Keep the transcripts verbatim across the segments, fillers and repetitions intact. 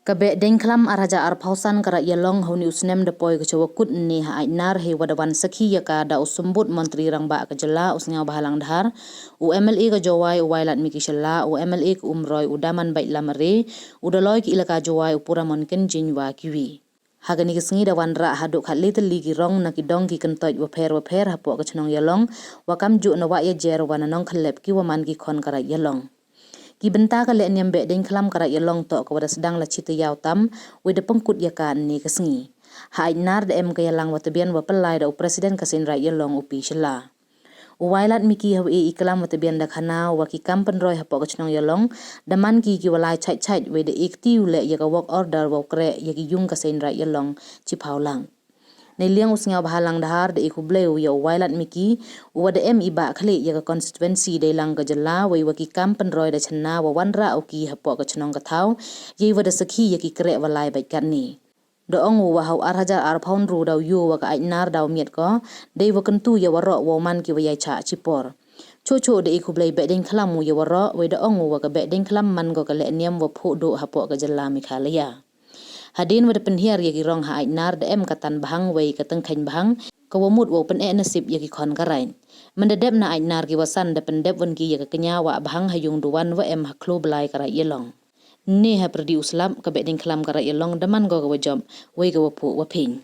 Ka Behdeiñkhlam ar hajar arphaw san ka Raij Ialong ha uni u snem da poi ka cha wa kut ynne ha Aitnar, hei wa da wan sakhi ya ka da u Symbud Montri Rangbah ka jylla u Sniawbhalang Dhar, u M L A ka Jowai u Wailadmiki Shylla, u M L A ka Umroi u Damanbait Lamare, u Daloi ki Elaka Jowai u Puramon Kynjing wa kiwi. Ha kani ka sngi da wanrah haduh khatle tylli ki rong na ki dong ki kyntoit wapher wapher hapoh ka chnong Ialong, wa kamjooh na Wah Yajer wa na Nongkhyllep ki wa man ki khon ka Raij Ialong. Ki bynta ka lehniam Behdeiñkhlam ka Raij Ialong toh ka wa da sdang la chi tayaw tam, wei da pynkut ya ka ynne ka sngi. Ha Aitnar da em ka yalang wa tbian wa pynlai da u President ka Seiñ Raij Ialong u P Shylla. U Wailadmiki ha wa e i klam wa tbian da khana wa ki kam pynroi hapoh ka chnong Ialong da man ki ki wa lai chait chait, wei da e kti u leh ya ka work order wa u kreh ya ki yung ka Seiñ Raij Ialong chiphaw lang. Neiliang u Sniawbhalang Dhar da e khublei u ya u Wailadmiki, u wa da em i bah khlieh ya ka constituency deilang ka jylla, wei wa ki kam pynroi da chynna wa wanrah u ki hapoh ka chnong ka thaw, yei wa da sakhi ya ki kreh wa lai bait katni. Da ong u wa ha u ar hajar arphaw ynru da u yoo wa ka Aitnar da u miat ko, dei wa kyntu ya waroh wow man ki wa yai chah chipor. Choh choh da e khublei Behdeiñkhlam u ya waroh, wei da ong u wa ka Behdeiñkhlam man ko ka lehniam wa phuh duh hapoh ka jylla Meghalaya. Hadien wa da pynhiar ya ki rong ha Aitnar da em ka tan bhang wei ka tyngkheiñ bhang, ka wa mut wow pyneh nasip ya ki khon ka raij. Mynda dep na Aitnar ki wa san da pyndep wan ki ya ka kñia wah bhang ha yung duwan wa em ha khloo blai ka Raij Ialong. Ynne ha pyrdi u slap ka Behdeiñkhlam ka Raij Ialong da man ko ka wa jop, wei ka wa phuh wa phiñ.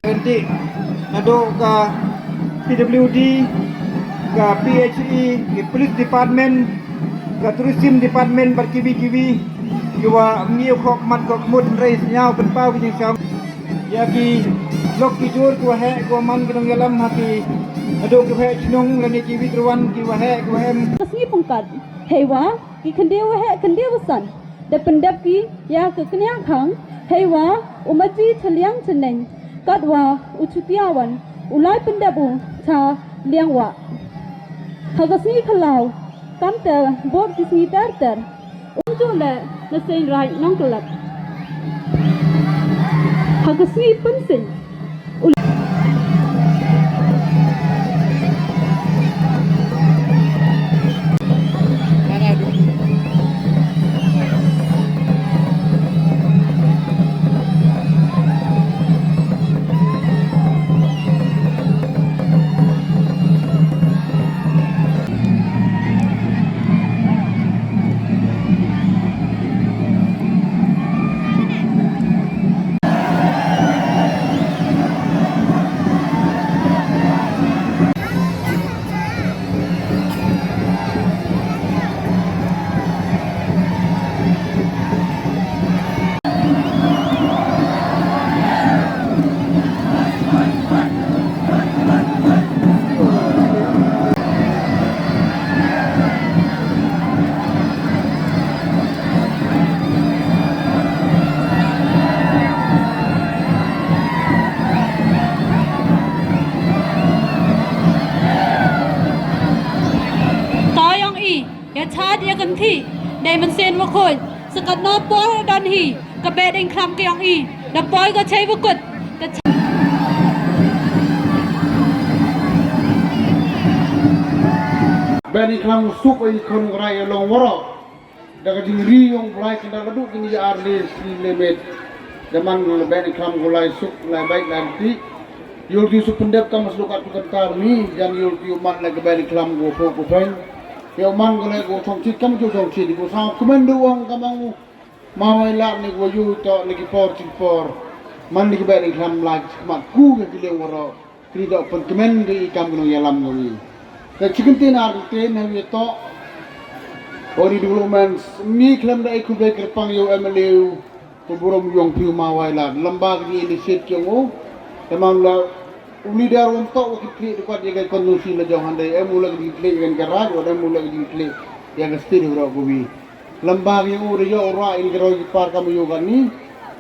Enti, nadooh ka P W D, ka P H E, ka Police Department, ka Tourism Department, bad kiwi kiwi, ki wa ngi u khok mat khok mut, hynrei sñiaw pynpaw ki jingsñiaw. Ya ki lok ki jur ki waheh ki wa man ki nongyalam ha ki, hadooh ki waheh chnong lane ki widruan ki waheh ki wa em. Ka sngi pynkat, heiwa ki khynde waheh khynde wasan da pyndep ki ya ka kñia khang, heiwa u maji chaliang chaneng, katwa u chutia wan u lai pyndep u cha liang wah. Ha ka sngi khlaw, kamte bor ki sngi ter ter. Um ju le na Seiñ Raij Nongkhyllep. Ha ka sngi pynseiñ. Tæ yong i, ya chaad ya kynthih, dei mynsien wa khooid, sa katno por don hi, ka Behdeiñkhlam ka yong i, da poi ka chei wa kut, da cha- Behdeiñkhlam suk i khon ka Raij Ialong waroh. Da ka jingri yong u Blai kynda ka duk kini ya ar le sni le met. Da man le beh ni khlam ko lai suk, lai bait, lai ti. Yow ti suk pyndep kam suk kat tu kan tar mi, jan yow ti u man le ka beh ni khlam ko pho ko peng. Yow man ko le ko chong chit kam jo chong chit, ko sa kmen du ong kam ong. Ma wai la ni ko yu to ni ki por chit por. Man ni ki beh ni khlam lai chit mat ku ki le waro. Kri do pynkmen di i kam gnong yalam gnong i. Te chicken tin ar tin ha wi to. Ori developments mi khlem da i khubei kyrpang yow M L A u. Ko burom yong phi u ma wai la. Lamba ki initiate yong u. Te man la u leader won to ki kri di kwat ya ka kondusi la jong hande. Em u la ki kri ya ka raj, wa em u la ki kri ya ka state ro ko wi. Lamba ki u de yow ra in ki roi ki par kam yow kani.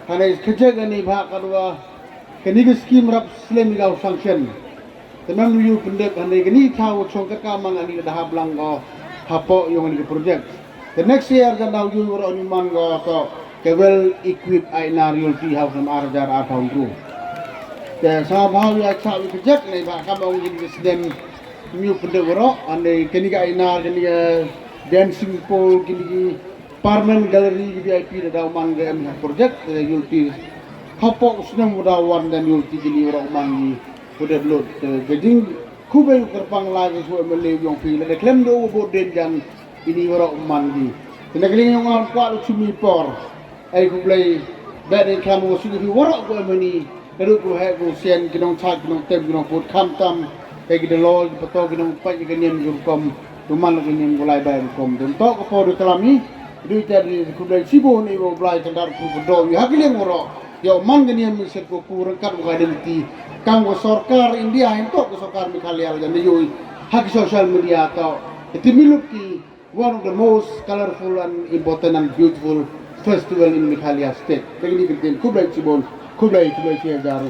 Hane khajak ani bha ka dua. Kani ka scheme rap slem i ka sanction. Te mem yu pyndep hane kani thaw chong ka ka mang ani da hap lang ko hapoh yong ani ka project. The next year jan daw yu ro ni man ko to ka well equipped ai na realty house nam ar hajar ar pound ru. Te sa bha ya cha wi project ne ba ka ong kini ka slem yu pyndep ro hane kani ka ai na kani ka dancing pole kini ki Permanent gallery ki V I P da daw man ka em ha project, eh, yulti. Hapoh snem wa daw wan dan yulti kini warok man ki. Ku dep lut, eh, ka jing khubei u kyrpang la ka su M L A yong phi la da khlem do u bot den jan kini warok man ki. Te na ka liang yong nga kwah lu chimi por. Ai khublei, bad ni khlam u su ki warok ko em ni. Ka duk ko heh ko sian ki nongchad ki nongtem ki nongput khamtam. Te ki da loi ki pato ki nongpait ki niam ki rukom. Du man la ki niam ko lai bai rukom. Dun to ko por du klam i. Du i tar di khublei chibun i wa u Blai kandar ku ko do i ha ki liang warok. Yow man ki niam i ser ko ku rangkat u ka identity. Kam ko sorkar India hin to ko sorkar Meghalaya la jan yow i ha ki social media to. Te mi lut ki one of the most colorful and important and beautiful festival in Meghalaya state. Te ki ni ki tin khublei chibun, khublei, khublei chi hajar.